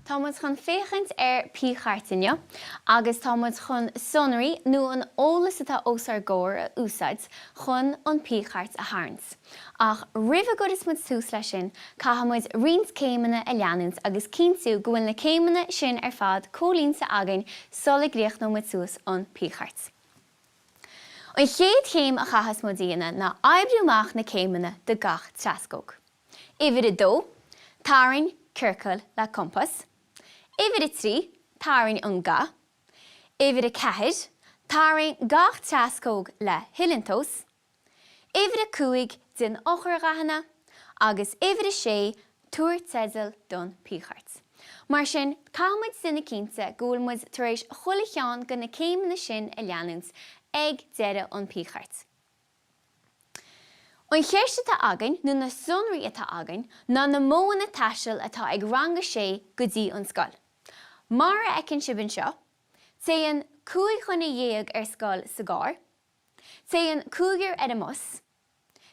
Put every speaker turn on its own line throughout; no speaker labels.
Tá muid chun féachaint ar pie-chart inniu agus tá muid chun sonraí nó an eolas atá os ár gcomhair a úsáid chun an pie-chart a tharraingt. Ach roimh a gcuireas muid tús leis sin, caithfidh muid roinnt céimeanna a leanúint agus cinntiú go bhfuil na céimeanna sin ar fad comhlíonta againn sula gcríochnóidh muid suas an pie-chart. An chéad chéim a chaithfeas muid a dhéanamh ná oibriú amach na céimeanna do gach trascóg. Uimhir 2, Tarraing ciorcal le compás. Uimhir 3, Tarraing an ga. Uimhir 4, Tarraing gach trascóg le huillinntomhas. Uimhir 5, Déan eochairdhathanna. Agus uimhir 6, Tabhair teideal don pie-chart. Mar sin, caithfidh muid déanamh cinnte go bhfuil muid tar éis chuile cheann de na céimeanna sin a leanúint ag deireadh an pie-chart. An cheist atá againn, nó na sonraí atá againn, ná na modhanna taistil atá ag rang a sé go dtí an scoil. Mar a fheiceann sibh anseo, téann 15 dhuine ar scoil sa gcarr, téann cúigear ar an mbus,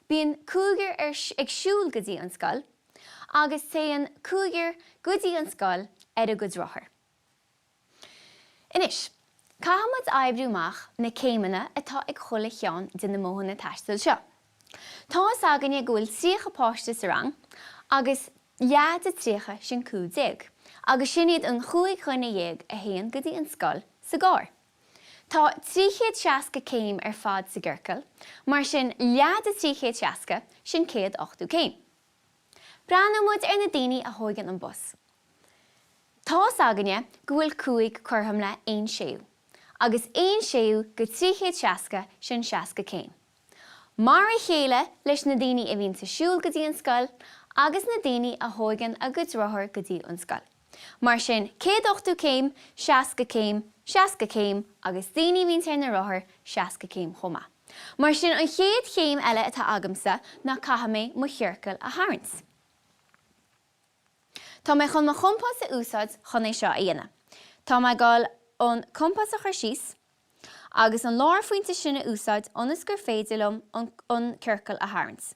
bíonn cúigear ar ag siúl go dtí an scoil, agus téann cúigear go dtí an scoil ar a gcuid rothar. Anois, caithfidh muid oibriú amach na céimeanna atá ag chuile cheann de na modhanna taistil seo. Tá fhios againne go bhfuil 30 páiste sa rang agus leath de 30 sin 15, agus sin iad an chúig dhuine dhéag a théann go dtí an scoil sa gcarr. Tá 360 céim ar fad sa gciorcal, mar sin leath de 360 sin 180 céim. Breathnóidh muid ar na daoine a thóigeann an bus. Tá fhios againne go bhfuil 5 cothrom le 1 séú, agus 1 séú go 360 sin 60 céim. Mar a chéile leis na daoine a bhíonns ag siúl go dtí an scoil agus na daoine a thóigeann a gcuid rothar go dtí an scoil. Mar sin 180 céim, 60 céim, 60 céim agus daoine a bhíonns ar na rothair 60 céim chomh maith. Mar sin an chéad chéim eile atá agamsa ná caithfidh mé mo chiorcal a tharraingt. Tá mé chun mo chompás a úsáid chun é seo a dhéanamh. Tá mé ag dul an compás a chur síos agus an lárphointe sin a úsáid ionas gur féidir liom an ciorcal a tharraingt.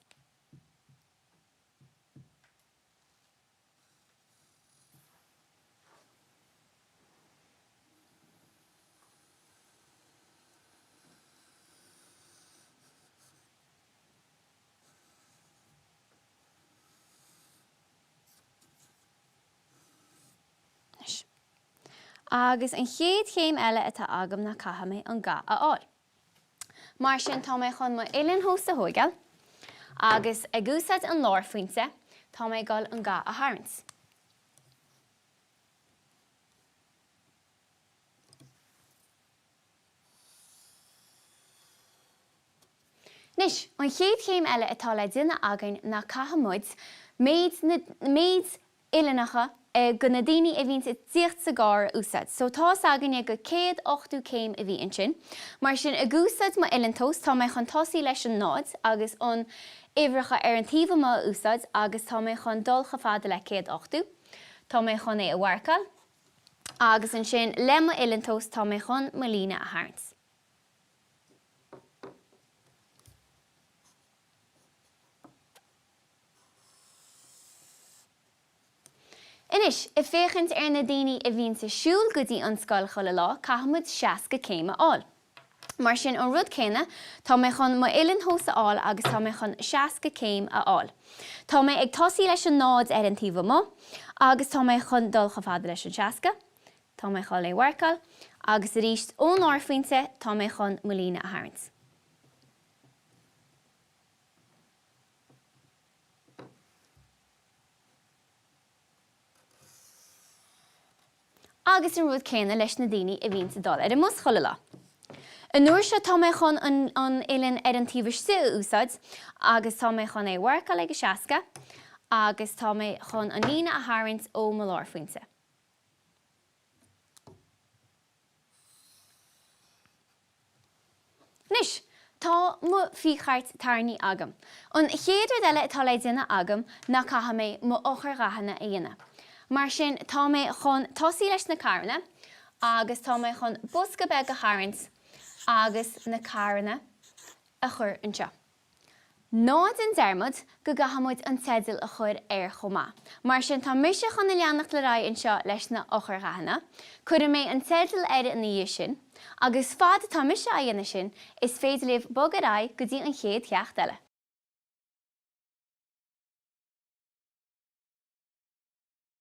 Anois. Agus an chéad chéim eile atá agam ná caithfidh mé an ga a fháil. Mar sin tá mé chun mo uillinnthomhas a thóigeáil agus ag úsáid an lárphointe tá mé ag dul an ga a tharraingt. Anois, an chéad chéim eile atá le déanamh againn ná caithfidh muid méid na, méid uillinneacha go na daoine a bhíonns ag tíocht sa gcarr a úsáid. So tá fhios againne go 180 céim a bhí ansin. Mar sin, ag úsáid mo uillinntomhas, tá mé chun tosaí leis an náid agus an uimhreacha ar an taobh amuigh a úsáid agus tá mé chun dul chomh fada le 180. Tá mé chun é a mharcáil agus ansin le mo uillinntomhas tá mé chun mo líne a tharraingt. Anois, ag féachaint ar na daoine a bhíonns ag siúl go dtí an scoil chuile lá, caithfidh muid 60 céim a fháil. Mar sin, an rud céanna, tá mé chun mo uillinnthomhas a fháil agus tá mé chun 60 céim a fháil. Tá mé ag tosaí leis an náid ar an taobh amuigh agus tá mé chun dul chomh fada leis an 60. Tá mé chun é a mharcáil agus arís ón lárphointe tá mé chun mo líne a tharraingt. Agus an rud céanna leis na daoine a bhíonns ag dul ar an mbus chuile lá. An uair seo tá mé chun an an uillinn ar an taobh istigh a úsáid agus tá mé chun é a mharcáil ag a 60 agus tá mé chun an líne a tharraingt ó mo lárphointe. Anois, tá mo phie-chart tarraingthe agam. An chéad rud eile atá le déanamh agam ná caithfidh mé mo eochairdhathanna a dhéanamh. Mar sin, tá mé chun tosaí leis na carranna agus tá mé chun bosca beag a tharraingt agus na carranna a chur anseo. Ná déan dearmad go gcaithfidh muid an teideal a chur air chomh maith. Mar sin tá mise chun a leanacht ar aghaidh anseo leis na eochairdhathanna, cuirfidh mé an teideal air ina dhiaidh sin, agus fad atá mise á dhéanamh sin, is féidir libh bog ar aghaidh go dtí an chéad cheacht eile.